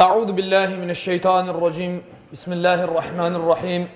Euzu billahi mineşşeytanirracim. Bismillahirrahmanirrahim.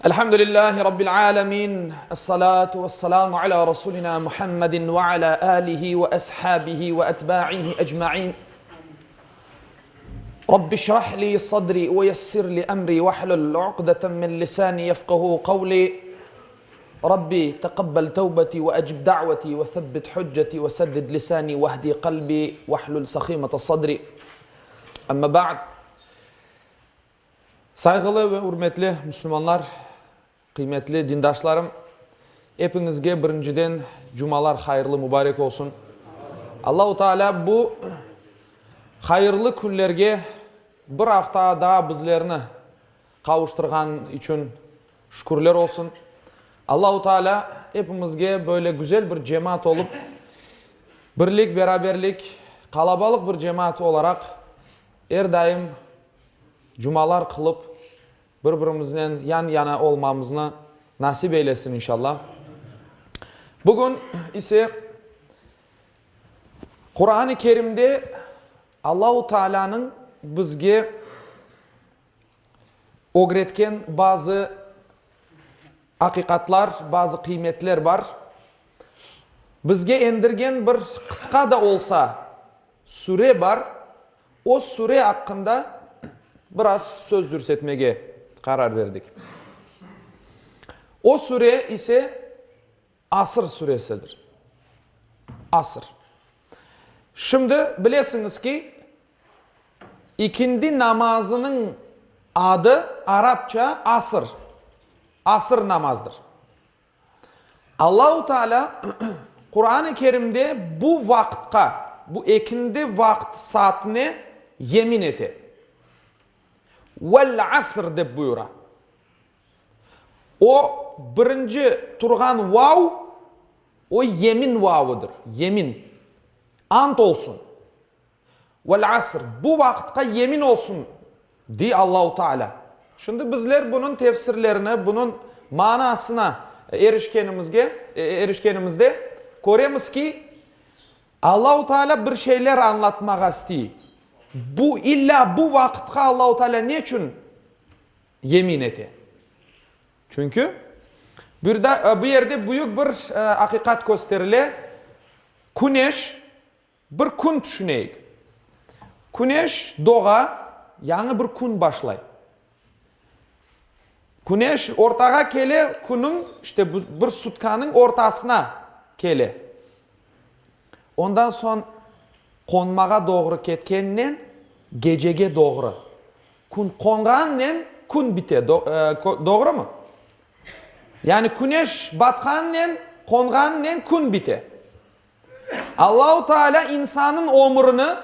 Elhamdülillahi rabbil alamin. Essalatu vesselamu ala rasulina Muhammedin ve ala alihi ve ashabihi ve etba'ihi ecmaîn. Rabbi şrah li sadri ve yessir li emri vehlul uqdeten min lisani yefqehu kavli. Rabbi teqabbel tevbeti ve ecib da'veti ve sebbit hücceti ve seddid lisani vehdi kalbi vehlul sahimete sadri. Amma ba'd. Sayğılı ve ürmetli müslümanlar, qıymetli dindaşlarım, epiñizge birinciden cumalar hayırlı mübarek olsun. Allahu Teala bu hayırlı künlerge bir afta daa bizlerni qavuştırğan içün şükürler olsun. Allahu Teala epimizge böyle güzel bir cemaat olıp, birlik, beraberlik, qalabalıq bir cemaat olaraq er daim cumalar qılıp, bir-birimiznen yan-yana olmamıznı nasip eylesin inşallah. Bugün ise Quran-ı Kerimde Allahu Tealanıñ bizge ögretken bazı aqiqatlar, bazı qıymetler bar. Bizge endirgen bir qısqa da olsa süre bar, o süre aqqında biraz söz yürsetmege qarar berdik. O süre ise Asır süresidir. Asır. Şimdi bilesiñiz ki, ikindi namazınıñ adı arapça asır, asır namazdır. Allahu Teala Quran-ı Kerimde bu vaqıtqa, bu ekindi vaqıt saatine yemin ete. Vel-asr dep buyura. O birinci turğan vav, o yemin vavıdır, yemin. Ant olsun. Vel-asr, bu vaqıtqa yemin olsun, dey Allahu Teala. Şimdi bizler bunıñ tefsirlerini, bunıñ manasına erişkenimizge, erişkenimizde köremiz ki, Allahu Teala bir şeyler añlatmağa istey. Bu, illa bu vaqıtqa Allahu Teala neçün yemin ete. Çünki birda, bu yerde büyük bir aqiqat kösterile, küneş, bir kün tüşüneyik, küneş doğa, yañı bir kün başlay. Küneş ortağa kele, künüñ, işte, bir sutkanıñ ortasına kele. Ondan soñ qonmağa doğru ketkeninen gecege doğru. Kün qonğannen kün bite, doğrumı? Yani küneş batqannen, qonğannen kün bite. Allahu Teala insanıñ ömrüni,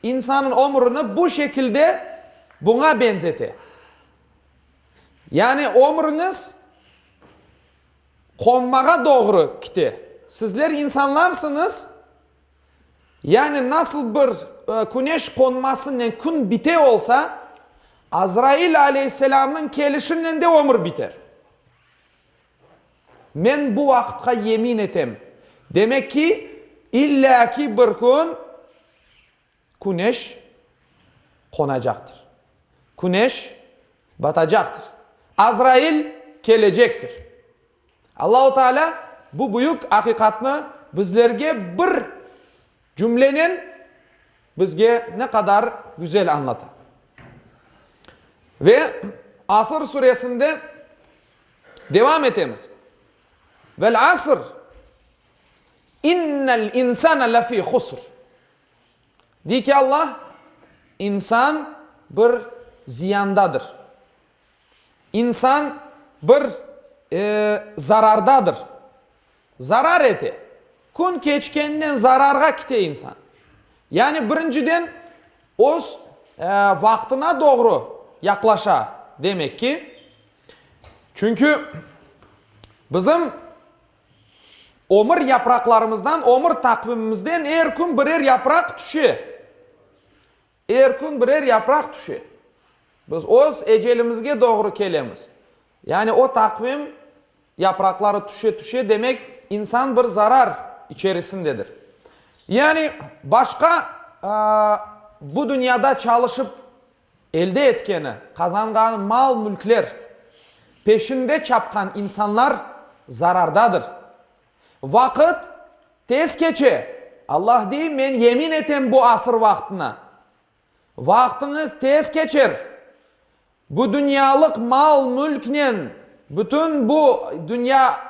insanıñ ömrüni bu şekilde buña benzete. Yani ömrüñiz qonmağa doğru kite. Sizler insanlarsıñız, Yani nasıl bir küneş qonmasınen kün bite olsa, Azrail aleyhisselamnıñ kelişinen de ömür biter. Men bu vaqıtqa yemin etem. Demek ki, illâ ki bir kün küneş qonacaqtır. Küneş batacaqtır. Azrail kelecektir. Allahu Teala bu büyük aqiqatnı bizlerge bir cümlenen bizge ne qadar güzel añlata. Ve Asr suresinde devam etemiz. Vel asr innel insane lefî husr. Dey ki Allah, insan bir ziyandadır. İnsan bir zarardadır. Zarar ete. Kün keçkeninen zararğa kite insan. Yani birinciden öz vaqtına doğru yaqlaşa demek ki, çünki bizim ömür yapraqlarımızdan, ömür taqvimimizden er kün birer yapraq tüşe. Er kün birer yapraq tüşe. Biz öz ecelimizge doğru kelemiz. Yani o taqvim yapraqları tüşe-tüşe, demek, insan bir zarar içerisindedir. Yani başqa. bu dünyada çalışıp elde etkeni, qazanğanı mal-mülkler peşinde çapqan insanlar zarardadır. Vaqıt tez keçe. Allah dey, men yemin etem bu asır vaqtına. Vaqtıñız tez keçer. Bu dünyalıq mal-mülknen, bütün bu dünya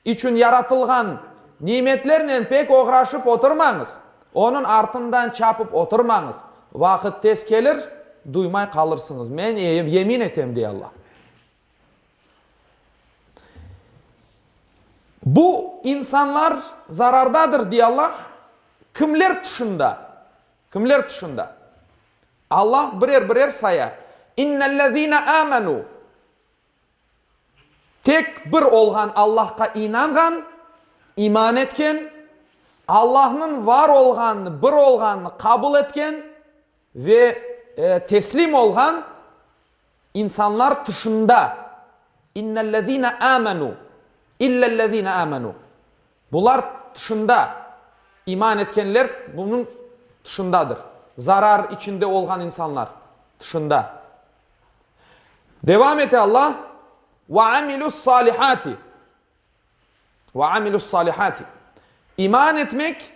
içün yaratılğan nimetlernen pek oğraşıp oturmañız, onıñ artından çapıp oturmañız. Vaqıt tez kelir, duymay qalırsıñız. Men yemin etem, dey Allah. Bu insanlar zarardadır, dey Allah. Kimler tışında? Kimler tışında? Allah birer-birer saya. İnnellezîne âmenû, Tek bir olğan Allahqa inanğan, iman etken, Allahnıñ var olğanını, bir olğanını qabul etken ve teslim olğan insanlar tışında. İnnellezîne âmenû, illellezîne âmenû. Bular tışında, iman etkenler bunıñ tışındadır. Zarar içinde olğan insanlar, tışında. Devam ete Allah, Ve amilus-salihati, ve amilus-salihati. İman etmek,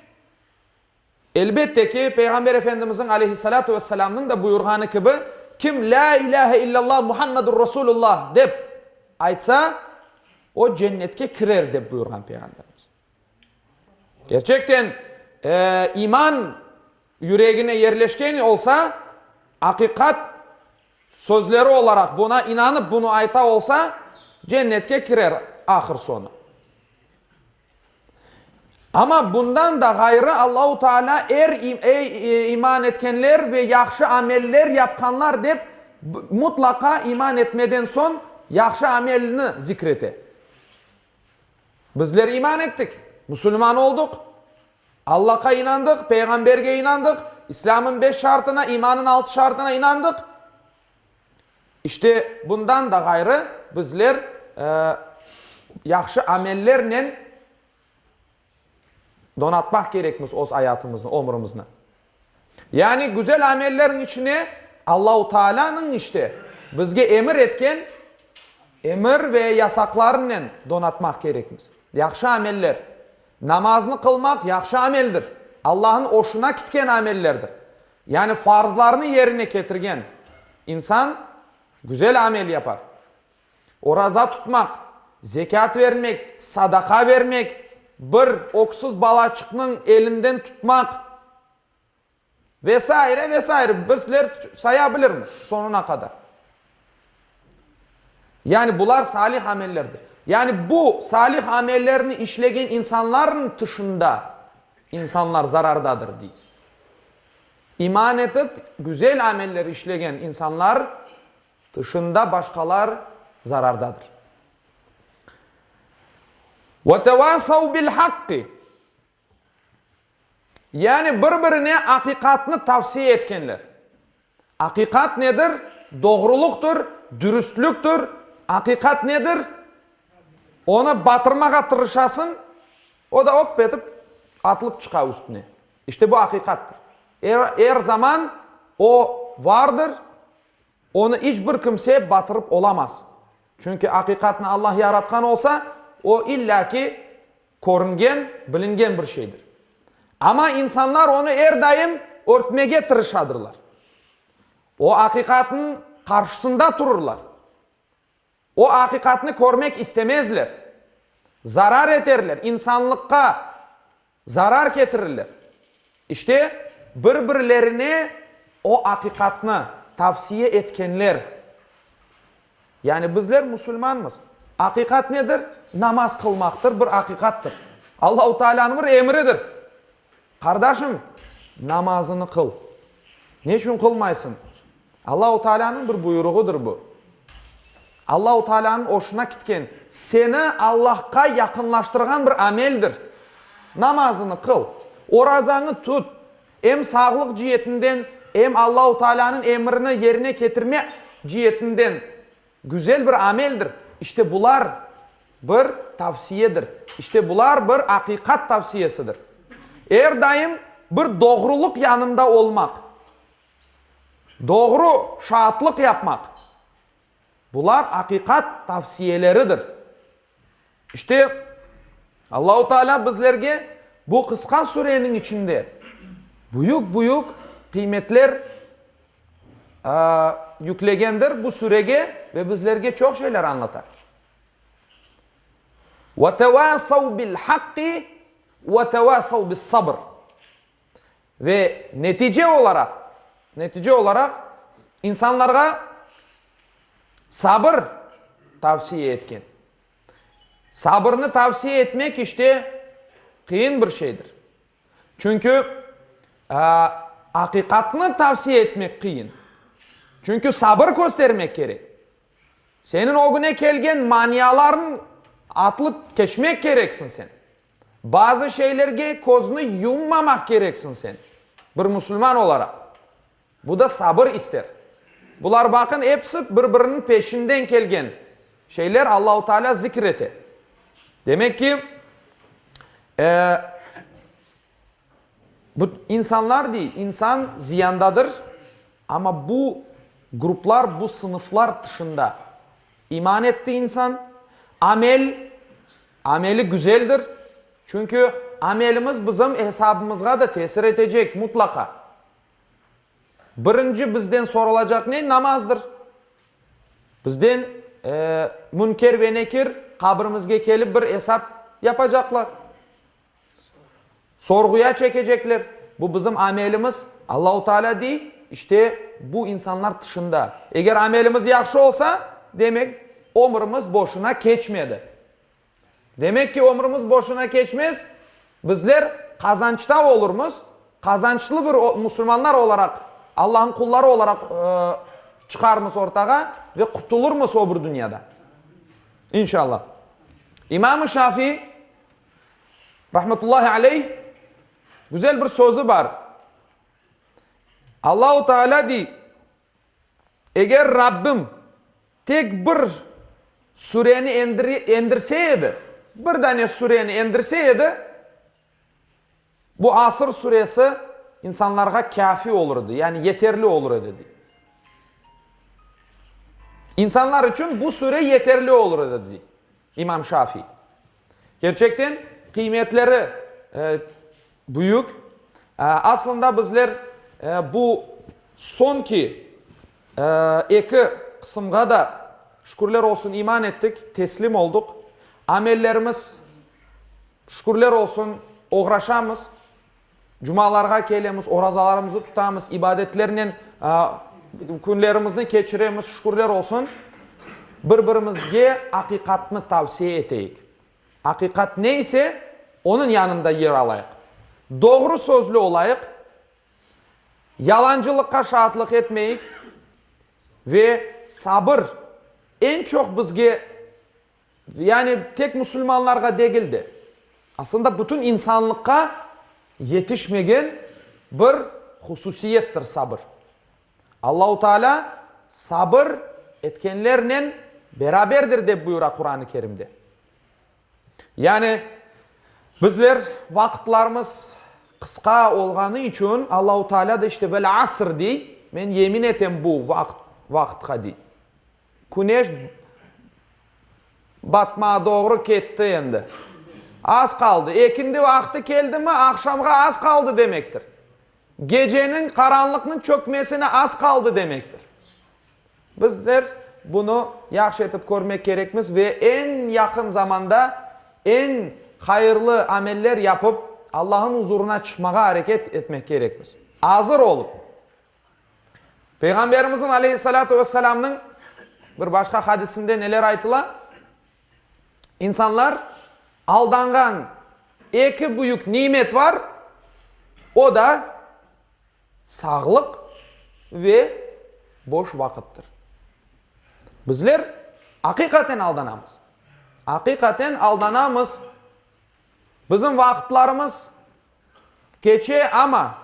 elbette ki, Peyğamber Efendimizniñ aleyhissalâtu vesselâmnıñ da buyurğanı kibi, kim Lâ ilâhe illallah Muhammedur Rasulullah dep aytsa, o cennetke kirer, dep buyurğan Peyğamberimiz. Kerçekten, iman yüregine yerleşken olsa, aqiqat sözleri olaraq buna inanıp bunı ayta olsa, cennetke kirer ahır soñu. Amma bundan da ğayrı Allahu Teala er ey iman etkenler ve yahşı ameller yapqanlar dep mutlaqa iman etmeden soñ yahşı amelni zikrete. Bizler iman ettik, musulman olduq, Allahqa inandıq, Peyğamberge inandıq, İslâmın beş şartına, imanın altı şartına inandıq. İşte, bundan da ğayrı bizler yahşı amellernen donatmaq kerekmiz öz ayatımıznı, ömrümizni. Yani güzel amellerniñ içine Allahu Taalânıñ işte bizge emir etken emir ve yasaqlarınen donatmaq kerekmiz. Yahşı ameller. Namaznı qılmaq yahşı ameldir. Allahnıñ oşuna kitken amellerdir. Yani farzlarnı yerine ketirgen insan güzel amel yapar. Oraza tutmaq, zekât vermek, sadaqa vermek, bir öksüz balaçıqnıñ elinden tutmaq ve saire, ve saire, bizler saya bilirmiz soñuna qadar. Yani bular salih amellerdir. Yani bu salih amellerni işlegen insanlarnıñ tışında insanlar zarardadır, dey. İman etip, güzel ameller işlegen insanlar Tışında başqalar zarardadır. Ve tevasav bil haqqi, yani bir-birine aqiqatnı tavsiye etkenler. Aqiqat nedir? Doğrulıqtır, dürüstlüktir. Aqiqat nedir? Onı batırmağa tırışasıñ, o da op etip atılıp çıqa üstüne. İşte bu aqiqattır. Er, er zaman o vardır, Onı iç bir kimse batırıp olamaz. Çünki aqiqatnı Allah yaratqan olsa, o illâ ki körüngen, bilingen bir şeydir. Amma insanlar onı er daim örtmege tırışadırlar. O aqiqatnıñ qarşısında tururlar. O aqiqatnı körmek istemezler. Zarar eterler, insanlıqqa zarar ketirirler. İşte, bir-birlerine o aqiqatnı tavsiye etkenler. Yani bizler musulmanmız. Aqiqat nedir? Namaz qılmaqtır, bir aqiqattır. Allahu Taalânıñ bir emridir. Qardaşım, namazını qıl. Ne içün qılmaysıñ? Allahu Taalânıñ bir buyruğıdır bu. Allahu Taalânıñ oşuna kitken, seni Allahqa yaqınlaştırğan bir ameldir. Namazını qıl, orazañı tut, em sağlıq cietinden, em Allahu Taalânıñ emrini yerine ketirme cietinden güzel bir ameldir. İşte bular bir tavsiyedir. İşte bular bir aqiqat tavsiyesidir. Er daim. bir doğrulıq yanında olmaq, doğru şaatlıq yapmaq, bular aqiqat tavsiyeleridir. İşte, Allahu Teala bizlerge bu qısqa sureniñ içinde büyük-büyük qıymetler yüklegendir bu surege ve bizlerge çoq şeyler añlata. Ve tevasav bil haqqi ve tevasav bis sabr. Ve netice olaraq, netice olaraq insanlarğa sabır tavsiye etken. Sabırnı tavsiye etmek işte qıyın bir şeydir. Çünki aqiqatnı tavsiye etmek qıyın. Çünki sabır köstermek kerek. Seniñ ögüne kelgen manialarnı atlıp keçmek kereksiñ sen. Bazı şeylerge közni yummamaq kereksiñ sen, bir musulman olaraq. Bu da sabır ister. Bular, baqın, episi bir-biriniñ peşinden kelgen şeyler, Allahu Teala zikr ete. Demek ki, e, bu insanlar dey, insan ziyandadır, amma bu gruplar, bu sınıflar tışında iman etti insan, amel, ameli güzeldir, çünki amelimiz bizim esabımızğa da tesir etecek mutlaqa. Birinci bizden sorulacaq ne? Namazdır. Bizden Münker ve Nekir qabrimizge kelip bir esap yapacaqlar. Sorğuya çekecekler. Bu bizim amelimiz. Allahu Teala dey, işte bu insanlar tışında. Eger amelimiz yahşı olsa, demek, ömrümiz boşuna keçmedi. Demek ki, ömrümiz boşuna keçmez, bizler qazançta olurmız, qazançlı bir musulmanlar olaraq, Allahnıñ qulları olaraq çıqarmız ortağa ve qurtulurmız o bir dünyada. İnşallah. İmam-ı Şafi, rahmetullahi aleyh, güzel bir sözü bar. Allahu Teala dey, Eger Rabbim tek bir sureni endirse edi, bir dane sureni endirse edi, bu Asr suresi insanlarğa kâfi olur edi, yani yeterli olur edi, dey. İnsanlar içün bu sure yeterli olur edi, dey İmam Şafi. Kerçekten, qıymetleri büyük. Aslında bizler bu soñki eki qısımğa da, şükürler olsun, iman ettik, teslim olduq. Amellerimiz, şükürler olsun, oğraşamız, cumalarğa kelemiz, orazalarımızı tutamız, ibadetlernen künlerimizni keçiremiz, şükürler olsun. Bir-birimizge aqiqatnı tavsiye eteyik. Aqiqat ne ise, onıñ yanında yer alayıq. Doğru sözlü olayıq, yalancılıqqa şaatlıq etmeyik ve sabır eñ çoq bizge, yani tek musulmanlarğa degil de, aslında bütün insanlıqqa yetişmegen bir hususiyettir sabır. Allahu Teala sabır etkenlernen beraberdir dep buyura Quran-ı Kerimde. Yani bizler vaqıtlarımız qısqa olğanı içün Allahu Teala da işte vel asr dey, men yemin etem bu vaqıt vaqıtqa dey. Küneş batmağa doğru ketti endi. Az qaldı. Ekindi vaqtı keldimi, aqşamğa az qaldı demektir. Geceniñ, qaranlıqnıñ çökmesine az qaldı demektir. Bizler bunı yahşı etip körmek kerekmiz ve eñ yaqın zamanda eñ hayırlı ameller yapıp, Allah'ın uzurına çıqmağa areket etmek kerekmiz. Azır olıp. Peyğamberimizniñ aleyhissalâtu vesselâmnıñ bir başqa hadisinde neler aytıla? İnsanlar aldanğan eki büyük nimet bar, o da sağlıq ve boş vaqıttır. Bizler aqiqaten aldanamız. Aqiqaten aldanamız. Bizim vaqıtlarımız keçe, amma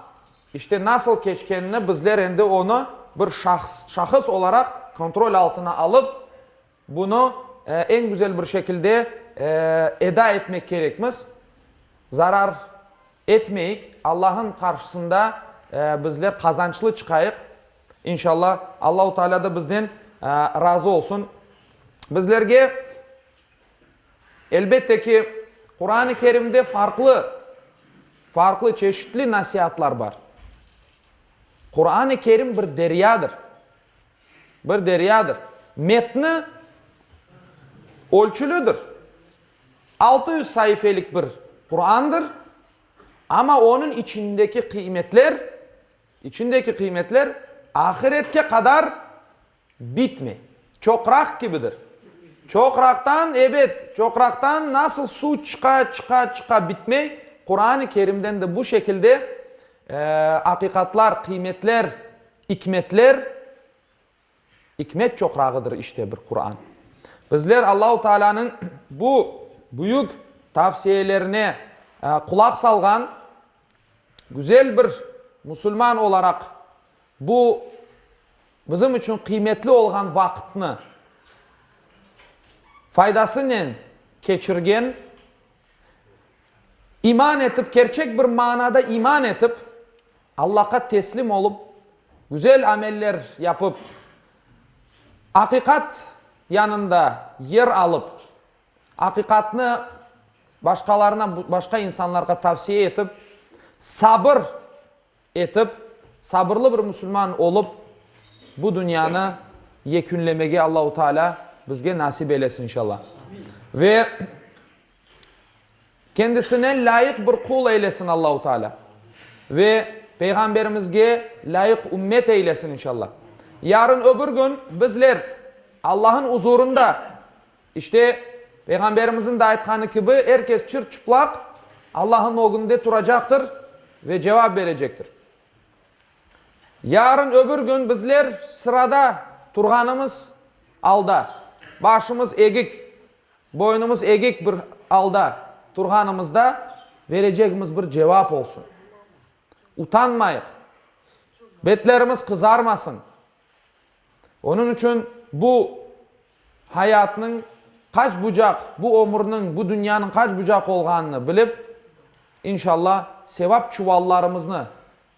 işte nasıl keçkenini bizler endi onı bir şahs, şahıs olaraq kontrol altına alıp, Bunı eñ güzel bir şekilde eda etmek kerekmiz. Zarar. etmeyik, Allah'ın qarşısında bizler qazançlı çıqayıq, inşallah, Allahu Teala da bizden razı olsun. Bizlerge, elbette ki, Quran-ı Kerimde farqlı, farqlı, çeşitli nasiatlar bar. Quran-ı Kerim bir deryadır. Bir deryadır. Metni ölçülüdir. 600 saifelik bir Qurandır, amma onıñ içindeki qıymetler, içindeki qıymetler ahiretke qadar bitmey. Çoqraq kibidir. Çoqraqtan, ebet, çoqraqtan nasıl suv çıqa, çıqa, çıqa bitmey, Quran-ı Kerimden de bu şekilde aqiqatlar, qıymetler, ikmetler, İkmet çoqrağıdır işte bir Quran. Bizler Allahu Taalanıñ bu büyük tavsiyelerine qulaq salğan güzel bir musulman olaraq bu bizim içün qıymetli olğan vaqıtnı faydasınen keçirgen, iman etip, kerçek bir manada iman etip, Allahqa teslim olıp, güzel ameller yapıp, aqiqat yanında yer alıp, aqiqatnı başqalarına, başqa insanlarğa tavsiye etip, sabır etip, sabırlı bir musulman olıp, bu dünyanı yekünlemege Allahu Teala bizge nasip eylesin inşallah. Ve Kendisine lâyıq bir qul eylesin Allahu Teala ve Peyğamberimizge lâyıq ümmet eylesin inşallah. Yarın öbür gün bizler Allah'ın uzurında işte Peyğamberimizin de aytqanı kibi er kes çır-çıplaq Allah'ın ögünde turacaqtır ve cevap berecektir. Yarın öbür gün bizler sırada turğanımız alda başımız egik Boynumız egik bir alda turğanımızda verecegimiz bir cevap olsun. Utanmayıq, betlerimiz qızarmasın. Onıñ içün bu hayatnıñ qaç bucaq, bu ömürniñ, bu dünyanıñ qaç bucaq olğanını bilip, inşallah, sevap çuvallarımıznı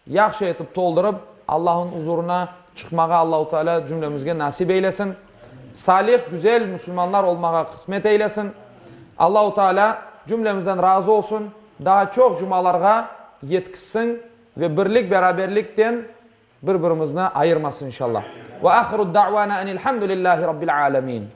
Yahşı etip toldurıp, Allah'ın uzurına çıqmağa Allahu Teala cümlemizge nasip eylesin. Salih, güzel musulmanlar olmağa qısmet eylesin. Allahu Teala cümlemizden razı olsun, daa çoq cumalarğa yetkizsin ve birlik-beraberlikten bir-birimizni ayırmasın inşallah. Ve ahiru da'vana enilhamdülillahi rabbil alemin.